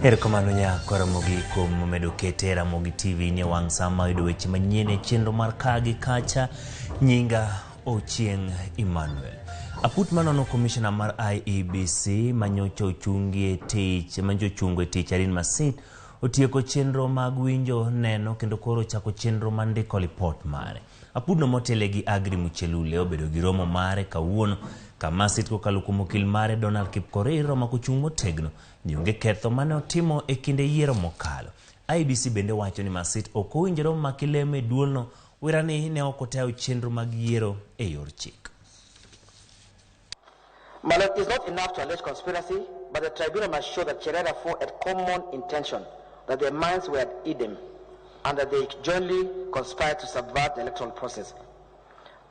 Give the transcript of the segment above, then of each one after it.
Erokamano nyako Ramogi kuom medo kete e Ramogi TV ni e wang' sa ma yudo weche manyien e chenro mar ka gi kacha. Nyinga Ochieng' Emmanuel. Aput manono komishona mar IEBC manyocha ochungi e tich manyocha ochungo e tich Irene Masit otieko chenro mag winjo neno kendo koro ochako chenro mar ndiko lipot mare. Apudno motele gi Agri Muchelule obedo gi romo mare kawuono kama Masit kokalo kuom okil mare Donald Kipkorir omako chung' motegno ni onge ketho mane otimo e kinde yiero mokalo. IEBC bende wacho ni Masit ok owinjore omaki lemo e duolno wira ni ne ok otayo chenro mag yiero e yor chik. My lord, it's not enough to allege conspiracy, but the tribunal must show that Cherera 4 had common intention, that their minds were at idem, and that they jointly conspired to subvert the electoral process.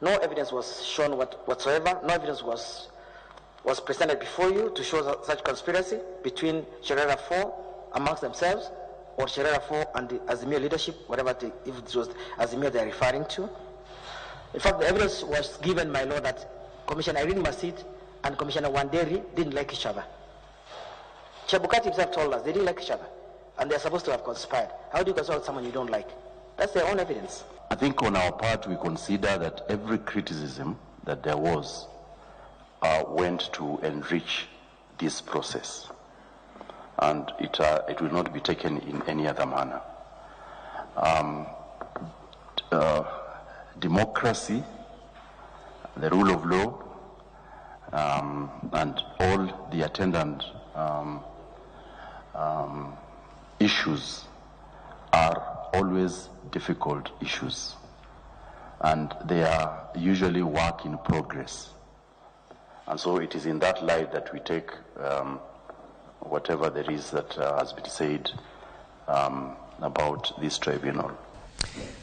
No evidence was shown whatsoever, no evidence was presented before you to show such conspiracy between Cherera 4 amongst themselves or Cherera 4 and the Azimio leadership, if it was Azimio they are referring to. In fact, the evidence was given, my lord, that Commissioner Irene Masit and Commissioner Wanderi didn't like each other. Chebukati himself told us they didn't like each other, and they're supposed to have conspired. How do you conspire with someone you don't like? That's their own evidence. I think on our part, we consider that every criticism that there was went to enrich this process, and it will not be taken in any other manner. Democracy, the rule of law, and all the attendant issues are always difficult issues, and they are usually work in progress. And so it is in that light that we take whatever there is that has been said about this tribunal.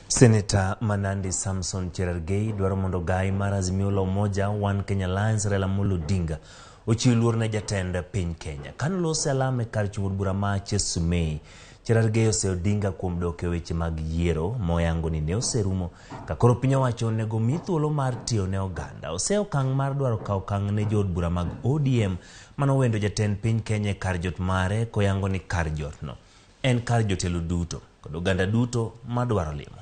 Senator Manandi Samson Cherargei dwaro mondo gai mar Azimio la Umoja One Kenya Alliance Raila Amolo Odinga ochiw luor ne jatend piny Kenya. Kane olose alam e kar chung' od bura ma Chesumei, Cherargei oseyo Odinga kuom dok e weche mag yiero moyango ni ne oserumo ka koro piny owacho onego mi thuolo mar tiyo ne oganda. Oseyo okang' mar dwaro kawo okang' ne jood bura mag ODM manowendo jatend piny Kenya e kar jot mare koyango ni kar jotno en kar jotelo duto kod oganda duto madwaro limo.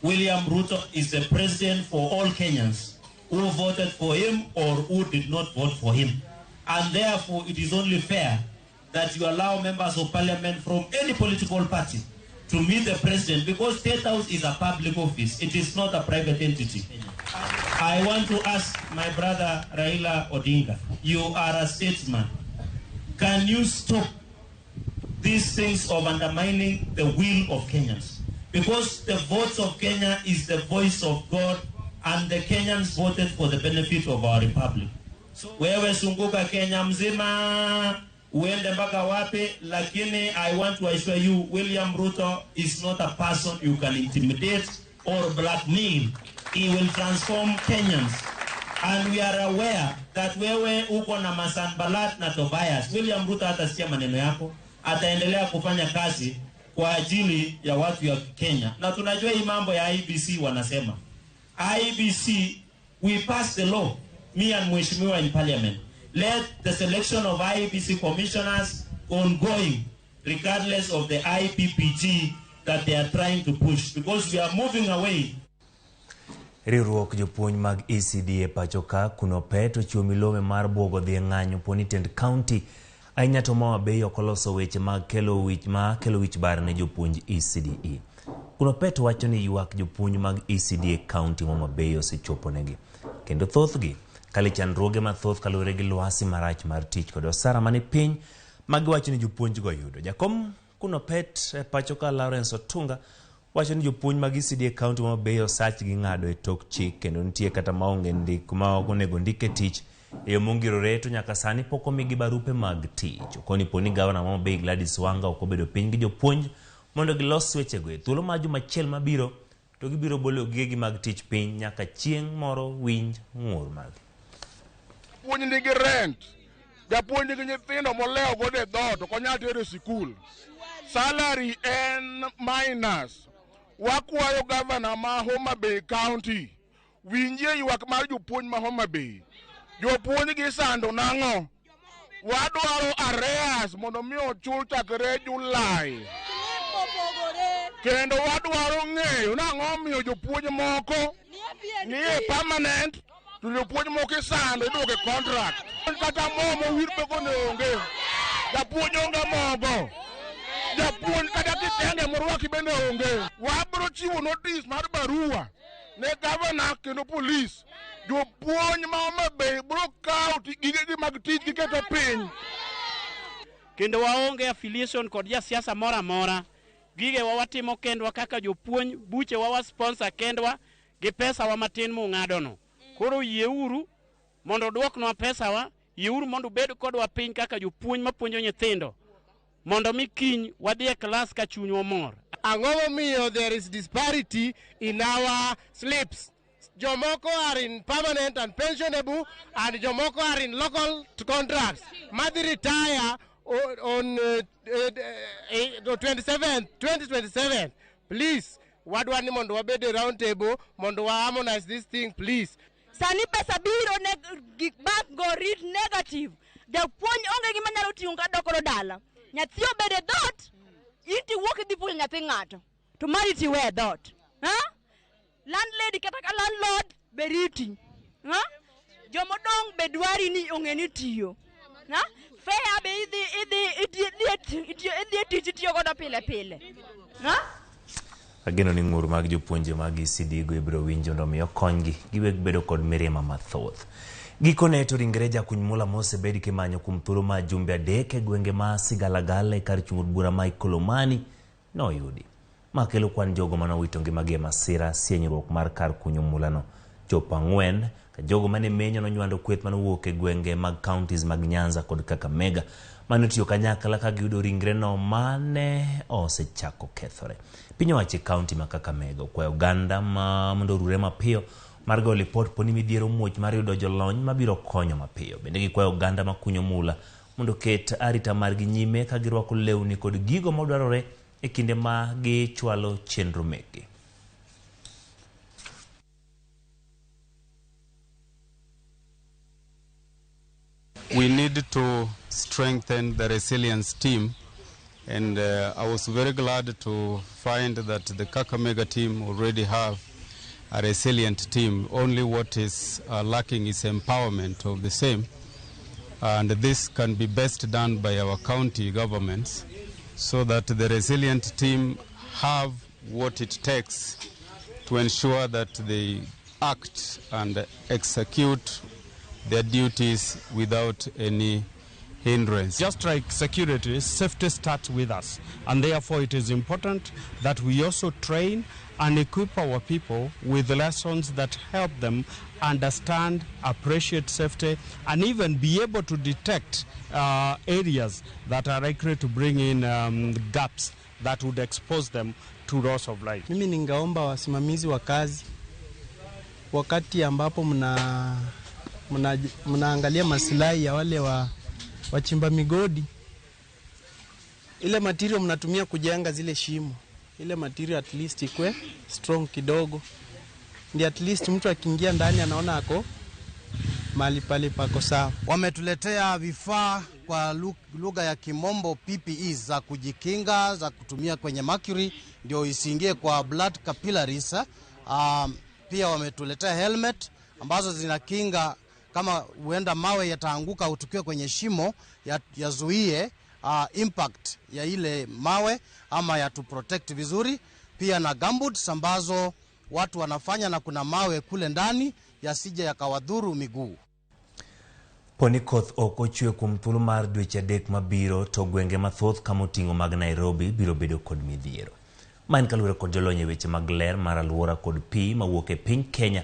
William Ruto is the president for all Kenyans who voted for him or who did not vote for him. And therefore, it is only fair that you allow members of parliament from any political party to meet the president, because State House is a public office. It is not a private entity. I want to ask my brother Raila Odinga, you are a statesman. Can you stop these things of undermining the will of Kenyans? Because the votes of Kenya is the voice of God, and the Kenyans voted for the benefit of our republic. So, wewe zunguka Kenya mzima, uende mpaka wapi, lakini I want to assure you, William Ruto is not a person you can intimidate or blackmail. He will transform Kenyans. And we are aware that wewe uko na Masanbalat na Tobias. William Ruto hatasikia maneno yako, ataendelea kufanya kazi kwa ajili ya watu ya Kenya. Na tunajua hii mambo ya IEBC wanasema. IEBC, we passed the law, me and Mheshimiwa in parliament. Let the selection of IEBC commissioners ongoing, regardless of the IPPG that they are trying to push, because we are moving away. Riwruok jopuonj mag ECD e pacho ka Kunopet ochiwo milome mar buogo dhi e ng'anyo poni tend county ahinya to Homa Bay ok oloso weche mag kelo wich ma kelo wich bar ne jopuonj ECDE. Kunopet wacho ni ywak jopuonj mag ECD e county Homa Bay osechopo negi kendo thothgi kale chandruoge mathoth kaluwore gi lwasi marach mar tich kod osara mani piny ma giwacho ni jopuonjgo yudo. Jakom Kunopet e pacho ka Lawrence Otunga wacho ni jopuonj mag ECD e county Homa Bay osachgi ng'ado e tok chik kendo nitie kata maonge ndik ma ok onego ndik e tich e yo mongirore to nyaka sani pok omigi barupe mag tich. Okoni poni gavana ma Homa Bay Gladys Wanga ok obedo piny gi jopuonj mondo gilos wechego e thuolo mar juma achiel mabiro to gibiro bolo gigegi mag tich piny nyaka chieng' moro winj ng'ur margi. Japuonj nigi rent, japuonj nigi nyithindo molewo godo e dhoot, ok onyal tero e sikul. Salary en minus. Wakwayo gavana ma Homa Bay County winjie ywak mar jopuonj ma Homa Bay. Jopuonj gi sando nang'o? Wadwaro arrears. Arrears mondo mi ochul chakre Julai. Kendo wadwaro ng'eyo nang'o miyo jopuonj moko nie permanent to jopuonj moko isando iduoko e contract. Kata mo mowir bego ne onge. Japuonj onge mogo. Japuonj kata kitenge morwaki bende onge. Wabro chiwo notice mar barua ne gavana kendo polis. Jopuonj ma Homa Bay bro kawo gigegi mag tich giketo piny. Kendo waonge affiliation kod jasiasa moro amora. Gigewa watimo kendwa kaka jopuonj, buchewa wa sponsor kendwa gi pesawa matin mung'adono. Koro yieuru mondo duoknwa pesawa, yieuru mondo ubed kodwa piny kaka jopuonj mapuonjo nyithindo. Mondo mi kiny wadhi e klas ka chunywa mor. Ang'o momiyo there is disparity in our slips? Jomoko are in permanent and pensionable, and jomoko are in local contracts. Madhi retire on 27, 2027. Please, wadwa ni mondo wabed e round table, mondo wa harmonize this thing, please. Sani pesa biro ne gik bank go read negative. Japuonj onge gima nyalo ting'o ka dok godo dala. Nyathi obedo e dhoot, in tiwuok idhi puonjo nyathi ng'ato. To mari tiwe e dhoot. Ha? Landlady kata ka landlord be riti. Ha? Jomodong' be dwari ni ong'e ni tiyo. Ha? Fare be idhi e tich itiyo godo pile pile. Ha? Ageno ni ng'ur mag jopuonje mag ECD go ibiro winjo mondo mi okonygi giweg bedo kod mirima mathoth. Gikone to ringre jakuny mula mosebed kimanyo kuom thuolo mar jumbe 3 e gwenge ma Sigalagala e kar chung' od bura ma Ikolomani noyudi. Ma kelo kwan jogo manowito ngimagi e masira sienyruok mar kar kunyo mulano chopo 4 ka jogo mane menyo nonywando kweth manowuok e gwenge mag counties mag Nyanza kod Kakamega manotiyo kanyakla ka giyudo ringreno mane osechako kethore. Piny owacho e kaunti ma Kakamega okwayo oganda ma mondo orure mapiyo mar goyo lipot poni midhiero muoch mar yudo jolony mabiro konyo mapiyo. Bende gikwayo oganda makunyo mula mondo oket arita margi nyime ka girwako lewni kod gigo madwarore e kinde ma gichwalo chenro mekgi. We need to strengthen the resilience team, and I was very glad to find that the Kakamega team already have a resilient team. Only what is lacking is empowerment of the same, and this can be best done by our county governments so that the resilient team have what it takes to ensure that they act and execute their duties without any hindrance. Just like security, safety starts with us, and therefore it is important that we also train and equip our people with lessons that help them understand, appreciate safety, and even be able to detect areas that are likely to bring in gaps that would expose them to loss of life. Mimi ningeomba wasimamizi wa kazi, wakati ambapo mnaangalia masilahi ya wale wachimba migodi, ile material mnatumia kujenga zile shimo, ile material at least ikwe strong kidogo, ndio at least mtu akiingia ndani anaona ako mahali pale pako sawa. Wametuletea vifaa kwa lugha ya kimombo PPE za kujikinga, za kutumia kwenye mercury ndio isiingie kwa blood capillaries. Pia wametuletea helmet ambazo zinakinga kama huenda mawe yataanguka utukiwe kwenye shimo, yazuie impact ya ile mawe ama ya to protect vizuri. Pia na gumboots ambazo watu wanafanya na kuna mawe kule ndani yasije yakawadhuru miguu. Poni koth ok ochwe kuom thuolo mar dweche 3 mabiro to gwenge mathoth kama oting'o mag Nairobi biro bedo kod midhiero. Ma en kaluwore kod jolony e weche mag ler mar alwora kod pi mawuok e piny Kenya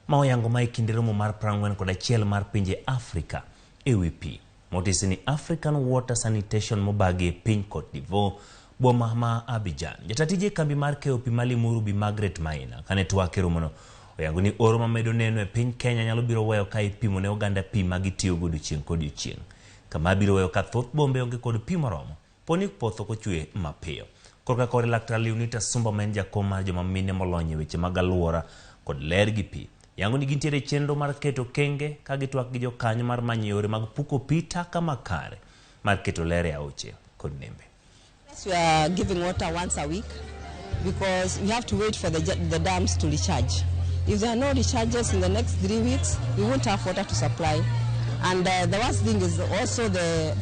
ma oyango ma e kinde romo mar 41 mar pinje Afrika e wi pi. Motisi ni African Water Sanitation mobagi e piny Cote d'Ivoire, boma ma Abidjan. Jatatije kambi mar keyo pi ma Limuru Bi Margaret Maina kane twak e romono oyango ni oro mamedo neno e piny Kenya nyalo biro weyo ka ipimo ne oganda pi ma gitiyogo odiochieng' kodiochieng'. Kama biro weyo ka thoth bombe onge kod pi moromo poni koth ok ochwe mapiyo. Korka kore Laktar Leonita Sumba ma en jakom mar joma mine molony e weche mag alwora kod ler gi pi yango ni gintiere chenro mar keto kenge ka gitwak gi jokanyo mar manyo yore mag puko pi taka makare mar keto ler e aoche kod nembe. We are giving water once a week because we have to wait for the dams to recharge. If there are no recharges in the next 3 weeks, we won't have water to supply. And the worst thing is also the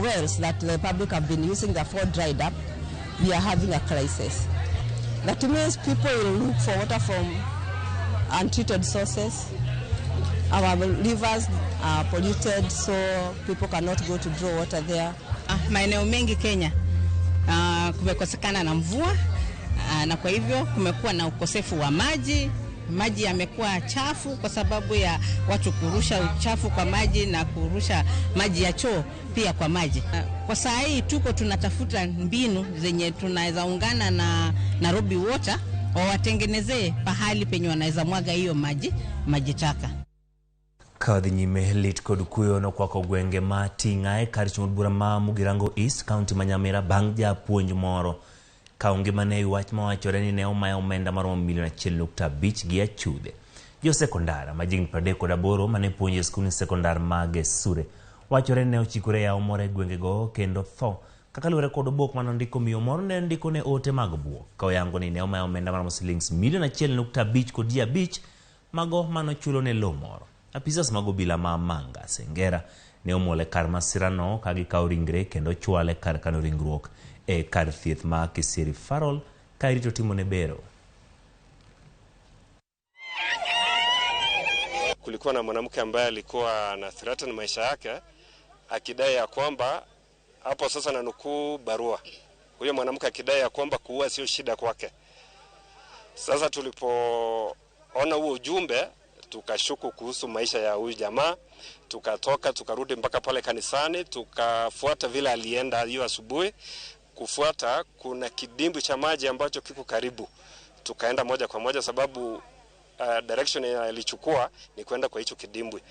wells that the public have been using, therefore dried up. We are having a crisis. That means people will look for water from untreated sources. Our rivers are polluted, so people cannot go to draw water there. Maeneo mengi Kenya kumekosekana na mvua, na kwa hivyo kumekuwa na ukosefu wa maji. Maji yamekuwa chafu kwa sababu ya watu kurusha uchafu kwa maji na kurusha maji ya choo pia kwa maji. Kwa saa hii tuko tunatafuta mbinu zenye tunaweza ungana na Nairobi Water wawatengenezee pahali penye wanaweza mwaga hiyo maji taka. Kadhi nyime lit kod kuyo nokwako gwenge ma Ting'a e kar chung' od bura ma Mugirango East, kaunti ma Nyamira bang' japuonj moro kawo ngimane e wach mawachore ni ne omaye omenda maromo milion 1.5 gi achudhe. Jo sekondar ma jihigni 38 mane puonjo e skund sekondar ma Gesure wachore ni ne ochikore e yawo moro e gwengego kendo tho kaka luwore kod obok manondiko miyo moro ne ondiko ne ote mag buok ka oyango ni ne omaye omenda maromo silings milion 1.5 kod ji 5 mago manochulo ne lowo moro. Apisas mag obila ma Manga Sengera ne omole kar masirano ka gikawo ringre kendo chwale kar kano ringruok e kar thieth ma Kisii Referral ka irito timone bero. Kulikuwa na mwanamke ambaye alikuwa na threaten maisha yake akidai ya kwamba, hapo sasa na nukuu barua, huyo mwanamke akidai ya kwamba kuua sio shida kwake. Sasa tulipoona huo ujumbe tukashuku kuhusu maisha ya huyu jamaa, tukatoka tukarudi mpaka pale kanisani, tukafuata vile alienda hiyo asubuhi. Kufuata kuna kidimbwi cha maji ambacho kiko karibu, tukaenda moja kwa moja sababu direction alichukua ni kwenda kwa hicho kidimbwi.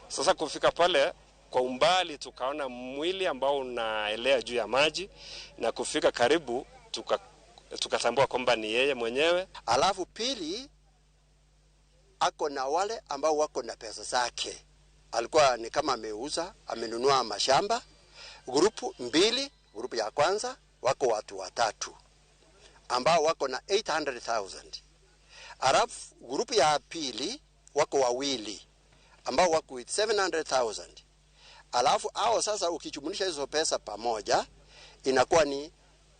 Sasa kufika pale kwa umbali tukaona mwili ambao unaelea juu ya maji, na kufika karibu tukatambua kwamba ni yeye mwenyewe. Alafu pili, ako na wale ambao wako na pesa zake. Alikuwa ni kama ameuza, amenunua mashamba. Grupu mbili, grupu ya kwanza wako watu watatu ambao wako na 800,000. Alafu grupu ya pili wako wawili ambao wako with 700,000. Alafu hao sasa ukichumulisha hizo pesa pamoja inakuwa ni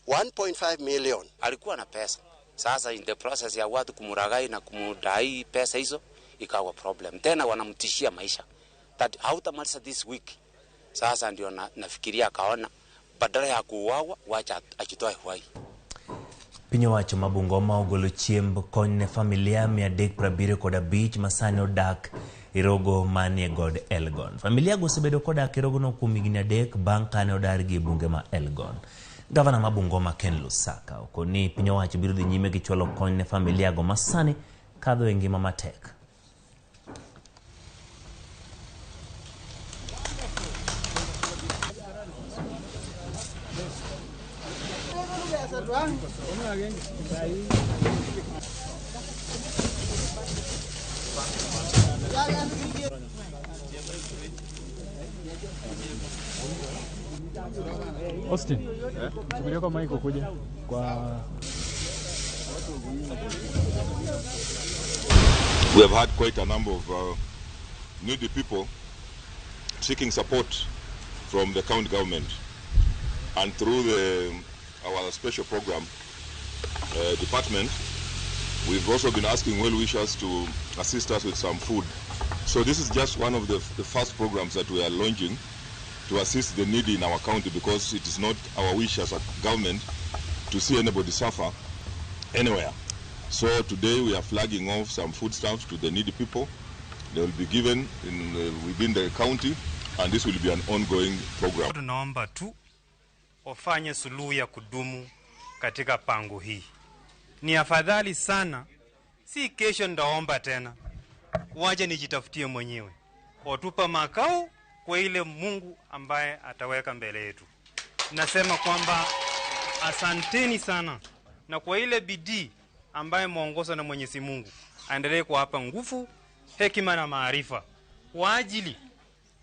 1.5 million. Alikuwa na pesa. Sasa in the process ya watu kumuragai na kumudai pesa hizo ikawa problem. Tena wanamtishia maisha that hautamaliza this week. Sasa ndio nafikiria akaona badala ya kuuawa wacha ajitoe uhai. Piny owacho ma Bungoma ogolo chiemb kony ne familia 375 ma sani odak e rogo manie god Elgon. Familia go osebedo kodak e rogono kuom higni 3 bang' kane odargi e bunge ma Elgon. Gavana ma Bungoma Ken Lusaka okoni piny owacho biro dhi nyime gi chwalo kony ne familia go ma sani kadho e ngima matek. Austin, chukulia kwa mic kuja kwa. We have had quite a number of needy people seeking support from the county government, and through our special program department, we've also been asking well-wishers to assist us with some food. So this is just one of the first programs that we are launching to assist the needy in our county, because it is not our wish as a government to see anybody suffer anywhere. So today we are flagging off some foodstuffs to the needy people. They will be given within the county, and this will be an ongoing program. Tunaomba tu wafanye suluhu ya kudumu katika pango hii. Ni afadhali sana, si kesho ndaomba tena, waje nijitafutie mwenyewe. Watupa makao kwa ile Mungu ambaye ataweka mbele yetu. Nasema kwamba asanteni sana, na kwa ile bidii ambaye muongoza na Mwenyezi Mungu aendelee kuwapa nguvu, hekima na maarifa kwa ajili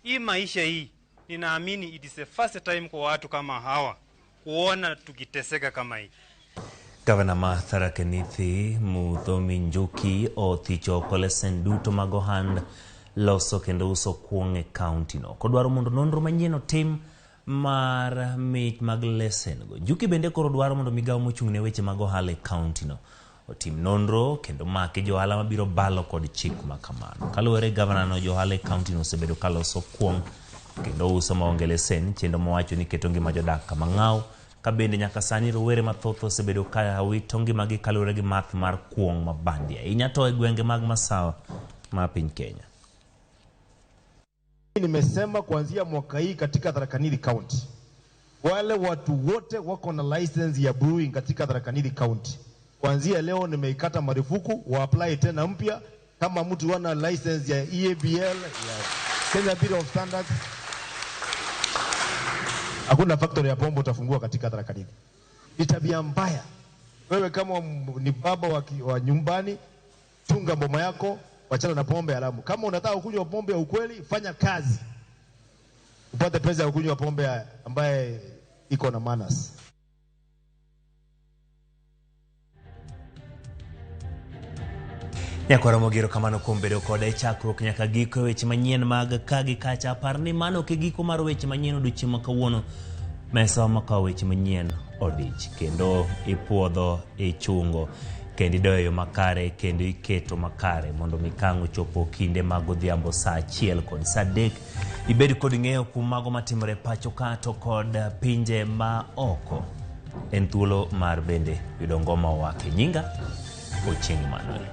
hii maisha hii Ninaamini it is the first time kwa watu kama hawa kuona tukiteseka kama hii. Gavana ma Tharaka Nithi Muthomi Njuki othicho oko lesen duto mag ohand loso kendo uso kuong' e kaunti no. Kodwaro mondo nonro manyien otim mar mich mag lesen go. Njuki bende koro dwaro mondo migawo mochung' ne weche mag ohala e kaunti no otim nonro kendo maki johala mabiro balo kod chik ma kamano. Kaluwore gi gavana no, johala e kaunti no osebedo ka loso kuong' kendo uso maonge lesen, chenro mowacho ni keto ngima jodak kama ng'aw ka bende nyaka sani rowere mathoth osebedo ka wito ngimagi kaluwore gi math mar kuong' ma bandia ahinya to e gwenge mag masawa ma piny Kenya. Nimesema kuanzia mwaka hii katika Tharaka Nithi County, wale watu wote wako na license ya brewing katika Tharaka Nithi County, kuanzia leo nimeikata marufuku, wa apply tena mpya. Kama mtu ana license ya EABL ya Kenya Bureau of Standards, hakuna factory ya pombe utafungua katika Tharaka Nithi. Ni tabia mbaya. Wewe kama ni baba wa nyumbani, chunga mboma yako, wachana na pombe haramu. Kama unataka kunywa pombe ya ukweli, fanya kazi upate pesa ya kunywa pombe ambaye iko na manners. Nyakwara Mogero kamano kuom bedo koda e chakruok nyaka giko e weche manyien mag ka gi kacha. Apar ni mano ok e giko mar weche manyien odiochieng' ma kawuono. Mesa makawo weche manyien odich kendo ipuodho, ichungo kendo idoyo e yo makare kendo iketo makare mondo mi kang' ochopo kinde mag odhiambo saa 1 kod saa 3 ibed kod ng'eyo kuom mago matimore pacho ka to kod pinje ma oko. En thuolo mar bende yudo ngoma owake. Nyinga Ochieng' Emmanuel.